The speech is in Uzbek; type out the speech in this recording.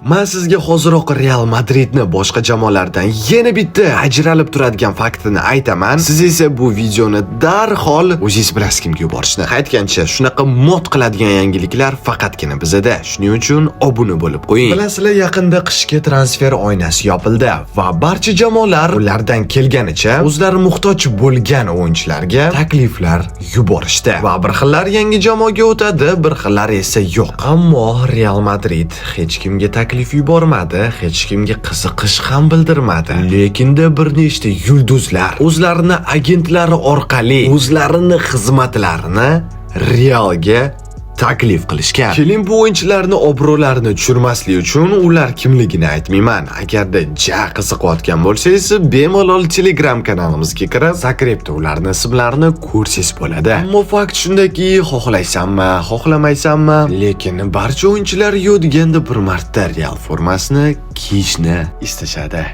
Man sizga hoziroq Real Madridni boshqa jamoalardan yana bitta ajralib turadigan faktini aytaman. Siz esa bu videoni darhol o'zingiz bilasiz kimga yuborishni. Aytgancha, shunaqa mod qiladigan yangiliklar faqatgina bizada. Shuning uchun obuna bo'lib qo'ying. Bilasizlar, yaqinda qishki transfer oynasi yopildi va barcha jamoalar ulardan kelganicha o'zlari muhtoj bo'lgan o'yinchilarga takliflar yuborishdi. Va bir xillar yangi jamoaga o'tadi, bir xillar esa yo'q. Ammo Real Madrid hech kimga taklif yubormadi, hech kimga qiziqish ham bildirmadi. Lekinda bir nechta yulduzlar o'zlarini agentlari orqali o'zlarini xizmatlarini Realga taklif qilishgan. Keling, bu o'yinchilarni obro'larini tushirmaslik uchun ular kimligini aytmayman. Agarda ja qiziqayotgan bo'lsangiz, bemalol Telegram kanalimizga kirib, закреп da ularni ismlarini ko'rsangiz bo'ladi. Ammo fakt shundaki, xohlaysanmi, xohlamaysanmi, lekin barcha o'yinchilar yo deganda bir marta Real formasini kiyishni istashadi.